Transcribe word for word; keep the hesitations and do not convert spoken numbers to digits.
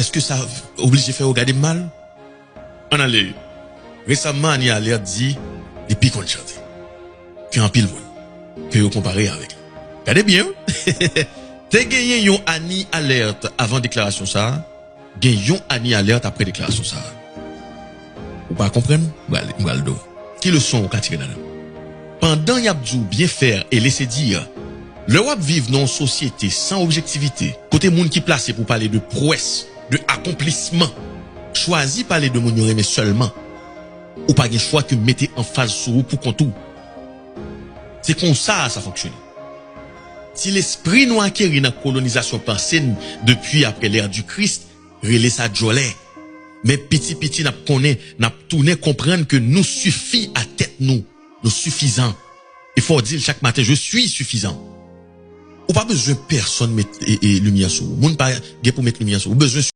Èske sa oblije fè yo gade m mal? Ann ale. Resaman, Annie Alerte di li pi konn chante ke anpil moun ke yo konpare avèk li. Gade byen, wi. Te genyen yon Annie Alerte avan deklarasyon sa a, gen yon Annie Alerte apre deklarasyon sa a. Ou pa konprann? M pral, m pral di w. Ki leson ou ka tire ladan? Pandan y ap di w bien faire et laisser dire, lè w ap viv nan yon sosyete san objektivite, kote moun ki plase pou pale de pwès, de akonplisman, chwazi pale de moun yo renmen sèlman, ou pa gen chwa ke mete anfaz sou ou pou kont ou. Se konsa sa fonksyone. Ti lespri nou akeri nan kolonizasyon panse n depi apre lè di Kris, rele sa djòlè. Men piti piti n ap konnen, n ap tounen konprann ke nou sifi a tèt nou. Nou sifizan. E fò w di l chak maten, je suis suffisant. Ou pa bezwen pèsonn met e, e, limyè sou ou. Moun pa gen pou met limyè sou ou. Ou bezwen